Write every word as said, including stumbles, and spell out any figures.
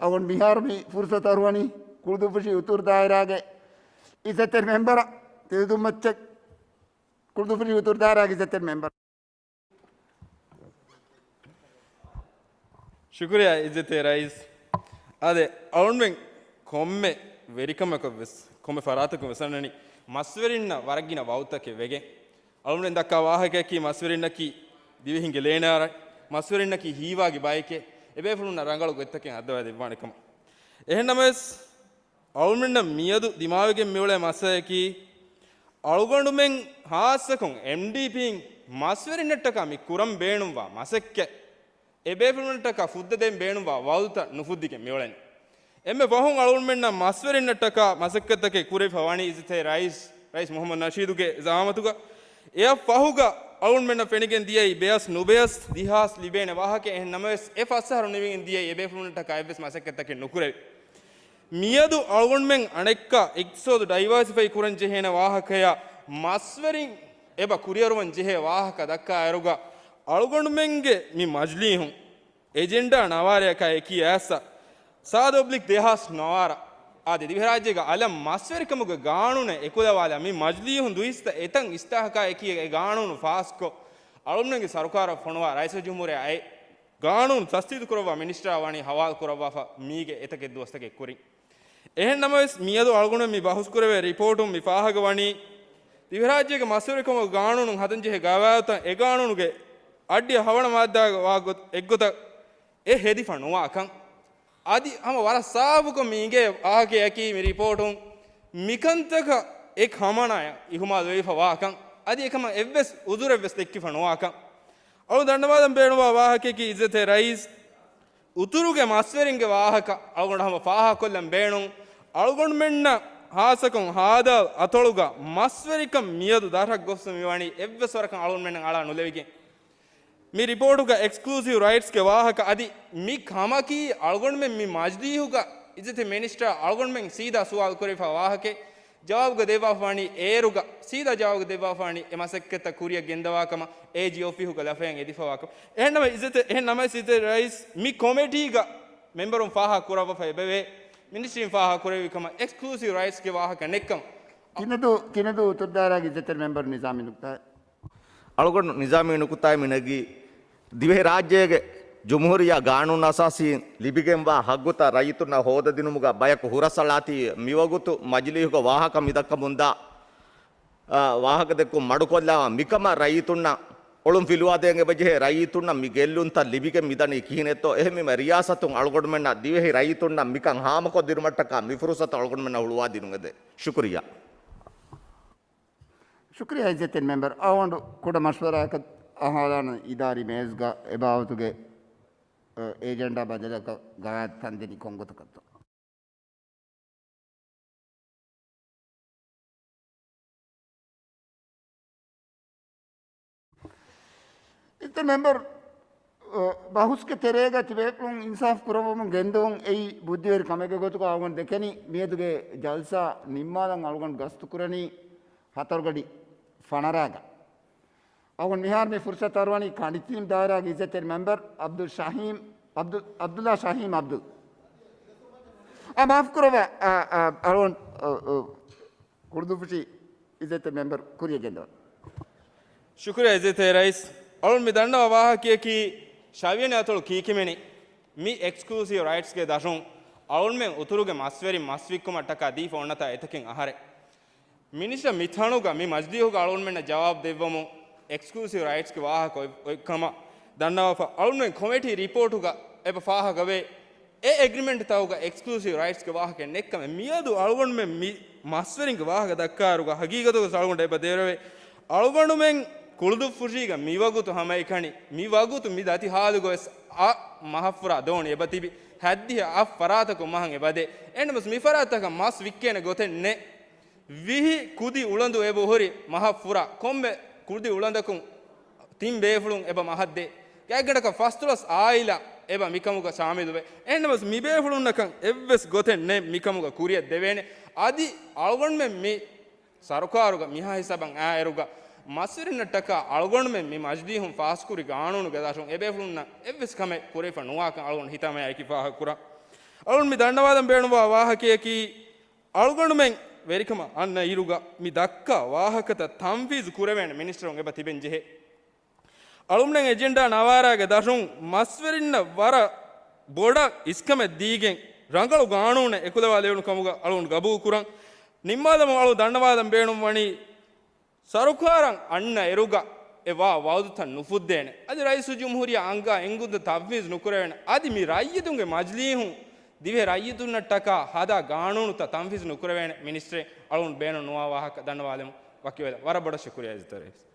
އަޅުގަނޑު މިހާރު މި ފުރުސަތު އަރުވަނީ ކުޅުދުއްފުށި އުތުރު ދާއިރާގެ އިއްޒަތްތެރި މެމްބަރަށް ތެދުދުންމައްޗަށް. ކުޅުދުއްފުށި އުތުރު ދާއިރާގެ އިއްޒަތްތެރި މެމްބަރ. ޝުކުރިއްޔާ އިއްޒަތްތެރި ރައީސް. އާދެ، އަޅުންމެން ކޮންމެ ވެރިކަމަކަށް ވެސް، ކޮންމެ ފަރާތަކުން ވެސް އަންނަނީ މަސްވެރިންނަށް ވަރަށް ގިނަ ވައުދުތަކެއް ވެގެން. އަޅުންމެން ދައްކާ ވާހަކައަކީ މަސްވެރިންނަކީ ދިވެހިންގެ ލޭނާރަ، މަސްވެރިންނަކީ ހީވާގި ބައެކޭ. އެބޭފުޅުންނަށް ރަނގަޅު ގޮތްތަކެއް ހައްދަވާ ދެއްވާނެ ކަމަށް. އެހެން ނަމަވެސް، އަޅުމެންނަށް މިއަދު ދިމާވެގެން މިއުޅޭ މައްސަލައަކީ، އަޅުގަނޑުމެން ހާއްސަކޮށް އެމްޑީޕީން މަސްވެރިންނަށްޓަކާ މި ކުރަން ބޭނުންވާ މަސައްކަތް، އެބޭފުޅުންނަށްޓަކާ ފުއްދަ ދޭން ބޭނުންވާ ވައުދުތައް ނުފުއްދިގެން މިއުޅެނީ. އެންމެ ފަހުން އަޅުގަނޑުމެންނަށް މަސްވެރިންނަށްޓަކާ މަސައްކަތްތަކެއް ކުރެވިފަ ވަނީ އިއްޒަތްތެރި ރައީސް، ރައީސް މުހައްމަދު ނަޝީދުގެ ޒައާމަތުގަ. އެއަށް ފަހުގަ އަޅުގަނޑުމެންނަށް ފެނިގެން ދިޔައީ ބެއަސް ނުބެއަސް ދިހާސް ލިބޭނެ ވާހަކަ. އެހެން ނަމަވެސް، އެ ފަސް އަހަރު ނިމިގެން ދިޔައީ އެބޭފުޅުންނަށްޓަކާ އެއްވެސް މަސައްކަތްތަކެއް ނުކުރެވި. މިއަދު އަޅުގަނޑުމެން އަނެއްކާ އިޤްތިޞާދު ޑައިވާސިފައި ކުރަން ޖެހޭނެ ވާހަކަޔާ މަސްވެރިން އެބަ ކުރިއަރުވަން ޖެހޭ ވާހަކަ ދައްކާ އިރުގަ، އަޅުގަނޑުމެންގެ މި މަޖިލީހުން އެޖެންޑާ ނަވާރަޔަކާ އެކީ އައިސް ސާދަ އޮބްލިކް ދެހާސް ނަވާރަ އާދެ، ދިވެހިރާއްޖޭގަ އަލަށް މަސްވެރިކަމުގެ ގާނޫނެއް އެކުލަވާލާ މި މަޖިލީހުން ދުއިސައްތަ އެތައް އިސްލާހަކާ އެކީ އެ ގާނޫނު ފާސްކޮށް، އަޅުގަނޑުގެ ސަރުކާރަށް ފޮނުވާ ރައީސުލްޖުމްހޫރިއްޔާ އެ ގާނޫނު ތަސްދީޤު ކުރައްވާ މިނިސްޓަރާ ވަނީ ހަވާލު ކުރައްވާފަ މީގެ އެތަކެއް ދުވަސްތަކެއް ކުރިން. އެހެން ނަމަވެސް، މިއަދު އަޅުގަނޑު މި ބަހުސް ކުރެވޭ ރިޕޯޓުން މި ފާހަގަ ވަނީ، ދިވެހިރާއްޖޭގެ މަސްވެރިކަމުގެ ގާނޫނުން ހަދަންޖެހޭ ގަވާއިދުތައް އެ ގާނޫނުގެ އައްޑި ހަވަނަ މާއްދާގެ ވާ ގޮތް، އެއްގޮތަށް އެ ހެދިފަ ނުވާކަން. އަދި ހަމަ ވަރަށް ސާފުކޮށް މި އިނގޭ ވާހަކައަކީ މި ރިޕޯޓުން މިކަންތަކަށް އެ ކަމަނާއަށް އިހުމާލު ވެވިފަ ވާކަން، އަދި އެކަމަށް އެއްވެސް އުޒުރެއްވެސް ދެއްކިފަ ނުވާކަން. އަޅު ދަންނަވާލަން ބޭނުންވާ ވާހަކައަކީ އިއްޒަތްތެރި ރައީސް، އުތުރުގެ މަސްވެރިންގެ ވާހަކަ އަޅުގަނޑު ހަމަ ފާހަގަކޮށްލަން ބޭނުން. އަޅުގަނޑުމެންނަށް ހާއްސަކޮށް ހާދަ އަތޮޅުގަ މަސްވެރިކަން މިއަދު ދަށަށް ގޮސް މިވަނީ އެއްވެސް ވަރަކަށް އަޅުގަނޑުމެންނަށް އަޅާ ނުލެވިގެން. މި ރިޕޯޓުގަ އެކްސްކްލޫސިވް ރައިޓްސްގެ ވާހަކަ އަދި މި ކަމަކީ އަޅުގަނޑުމެން މި މަޖިލީހުގަ އިއްޒަތްތެރި މިނިސްޓަރ އަޅުގަނޑުމެން ސީދާ ސުވާލު ކުރެވިފަ ވާހަކަ ޖަވާބުގަ ދެއްވާފަވަނީ އޭރުގަ، ސީދާ ޖަވާބުގަ ދެއްވާފަވަނީ އެ މަސައްކަތްތައް ކުރިއަށް ގެންދަވާކަމަށް އޭޖީ އޮފީހުގަ ލަފަޔަށް އެދިފަވާކަމަށް. އެހެންނަމަ އިއްޒަތް، އެހެން ނަމަވެސް އިއްޒަތް ރައީސް މި ކޮމިޓީގަ މެމްބަރުން ފާހަގަ ކުރައްވާފަ އެބަވޭ، މިނިސްޓްރީން ފާހަގަ ކުރެއްވި ކަމަށް އެކްސްކްލޫސިވް ރައިޓްސްގެ ވާހަކަ ނެއްކަމަށް. ކިނެދޫ، ކިނެދޫ އުތުރުދާއިރާގެ އިއްޒަތްތެރި މެމްބަރު ނިޒާމީ ނުކުތާ. އަޅުގަނޑު ނިޒާމީ ނުކުތާއި މިނެގީ، ދިވެހިރާއްޖޭގެ ޖުމްހޫރިއްޔާ ގާނޫނު އަސާސީން ލިބިގެންވާ ހައްގުތައް ރައްޔިތުންނަށް ހޯދަދިނުމުގަ ބަޔަކު ހުރަސްއަޅާތީ މިވަގުތު މަޖިލީހުގަ ވާހަކަ މިދައްކަމުންދާ، އާ، ވާހަކަދެއްކުން މަޑުކޮށްލާ މިކަމަށް ރައްޔިތުންނަށް އޮޅުން ފިލުވާދޭން އެބަޖެހޭ. ރައްޔިތުންނަށް މި ގެއްލުންތައް ލިބިގެން މިދަނީ ކިހިނެއްތޯ؟ އެހެންވީމަ ރިޔާސަތުން އަޅުގަނޑުމެންނަށް ދިވެހި ރައްޔިތުންނަށް މިކަން ހާމަކޮށްދިނުމަށްޓަކާ މި ފުރުސަތު އަޅުގަނޑުމެންނަށް ހުޅުވާދިނުން އެދޭ. ޝުކުރިއްޔާ. ޝުކުރިއްޔާ އިއްޒަތްތެރި މެމްބަރު. އަޅުގަނޑު ކުޑަ މަޝްވަރާއަކަށް އަހާލާނަން އިދާރީ މޭޒުގަ އެބާވަތުގެ، އަ، އޭޖެންޑާ ބަދަލަކަށް ގަވާއިދު ތަންދެނީ ކޮންގޮތަކަށްތޯ؟ އިއްޒަތްތެރި މެމްބަރު، އަ، ބަހުސްގެ ތެރޭގަ ތިބޭފުޅުން އިންސާފު ކުރައްވަމުން ގެންދަވަން އެއީ ބުއްދިވެރި ކަމެއްގެ ގޮތުގަ އަޅުގަނޑު ދެކެނީ. މިއަދުގެ ޖަލްސާ ނިންމާލަން އަޅުގަނޑު ގަސްތުކުރަނީ ހަތަރުގަޑި ފަނަރަގަ. އަޅުގަނޑު މިހާރު މި ފުރުސަތު އަރުވަނީ ކަނޑިތިރިން ދާއިރާގެ އިއްޒަތްތެރި މެމްބަރު އަބްދުލް ޝަހީމް، އަބްދު-، އަބްދުއްލާ ޝަހީމް އަބްދުލް. އާ، މާފު ކުރައްވާ، އާ، އާ، އަޅުގަނޑު، އާ، އާ، ކުޅުދުއްފުށި އިއްޒަތްތެރި މެމްބަރު ކުރިއަށް ގެންދަވާ. ޝުކުރިއްޔާ އިއްޒަތްތެރި ރައީސް. އަޅުން މި ދަންނަވާ ވާހަކައަކީ ޝަވިޔަނި އަތޮޅު ކީކިމެނި މި އެކްސްކްލޫސިވް ރައިޓްސްގެ ދަށުން އަޅުންމެން އުތުރުގެ މަސްވެރިން މަސް ވިއްކުމަށްޓަކާ ދީފަ އޮންނަތާ އެތަކެއް އަހަރެއް. މިނިސްޓަރ މި ތަނުގަ މި މަޖިލީހުގަ އަޅުންމެންނަށް ޖަވާބު ދެއްވަމުން އެކްސްކްލޫސިވް ރައިޓްސްގެ ވާހަކަ އޮތް، އޮތް ކަމަށް ދަންނަވާފަ. އަޅުންމެން ކޮމިޓީ ރިޕޯޓުގަ އެބަ ފާހަގަވޭ. އެ އެގްރިމެންޓްތަކުގަ އެކްސްކްލޫސިވް ރައިޓްސްގެ ވާހަކަ ނެއްކަމެއް. މިއަދު އަޅުގަނޑުމެން މި މަސްވެރިންގެ ވާހަކަ ދައްކާއިރުގަ ހަގީގަތުގަސް އަޅުގަނޑު އެބަ ދެރަވޭ. އަޅުގަނޑުމެން ކުޅުދުއްފުށީގަ މިވަގުތު ހަމައެކަނި، މިވަގުތު މި ދަތި ހާލުގަވެސް އަށް މަހަށްފުރާ ދޯނި އެބަ ތިބި، ހައްދިހަ އަށް ފަރާތަކުން މަހަށް އެބަދޭ. އެހެންނަމަވެސް މި ފަރާތްތަކަށް މަސް ވިއްކޭނެ ގޮތެއް ނެތް. ވިހި ކުދި އުޅަނދު އެބަ ހުރި މަހަށް ފުރާ ކޮންމެ ކުދި އުޅަނދަކުން ތިން ބޭފުޅުން އެބަ މަހަށް ދޭ. ގާތްގަނޑަކަށް ފަސްދޮޅަސް އާއިލާ އެބަ މިކަމުގަ ޝާމިލުވޭ. އެހެންނަމަވެސް މި ބޭފުޅުންނަކަށް އެއްވެސް ގޮތެއް ނެތް މިކަމުގަ ކުރިއަށް ދެވޭނެ. އަދި އަޅުގަނޑުމެން މި ސަރުކާރުގަ މިހާ ހިސާބަށް އައިއިރުގަ މަސްވެރިންނަށްޓަކާ އަޅުގަނޑުމެން މި މަޖިލީހުން ފާސްކުރި ގާނޫނުގެ ދަށުން އެބޭފުޅުންނަށް އެއްވެސް ކަމެއް ކުރެވިފަ ނުވާކަން އަޅުގަނޑު ހިތަށް ހަމަޔަކީ ފާހަގަކުރަން. އަޅުން މި ދަންނަވާލަން ބޭނުންވާ ވާހަކަޔަކީ، އަޅުގަނޑުމެން ވެރިކަމަށް އަންނަ އިރުގަ މި ދައްކާ ވާހަކަތައް ތަންފީޒު ކުރެވޭނެ މިނިސްޓަރުން އެބަ ތިބެން ޖެހޭ. އަޅުމެން އެޖެންޑާ ނަވާރާގެ ދަށުން މަސްވެރިންނަށް ވަރަށް ބޮޑަށް އިސްކަމެއް ދީގެން ރަނގަޅު ގާނޫނެއް އެކުލަވާލެވުނު ކަމުގަ އަޅުން ގަބޫލު ކުރަން. ނިންމާލަމުން އަޅު ދަންނަވާލަން ބޭނުން ވަނީ، ސަރުކާރަށް އަންނަ އިރުގަ އެ ވާ ވައުދުތައް ނުފުއްދޭނެ. އަދި ރައީސުލްޖުމްހޫރިއްޔާ އަންގާ އެންގުންތައް ތަންފީޒު ނުކުރެވޭނެ. އަދި މި ރައްޔިތުންގެ މަޖިލީހުން ދިވެހި ރައްޔިތުންނަށްޓަކާ ހަދާ ގާނޫނުތައް ތަންފީޒު ނުކުރެވޭނެ މިނިސްޓަރެއް. އަޅުން ބޭނުން ނުވާ ވާހަކަ ދަންނަވާލެމުން ވަކިވެލަ. ވަރަށް ބޮޑަށް ޝުކުރިޔާ އިއްޒަތްތެރި ރައީސް.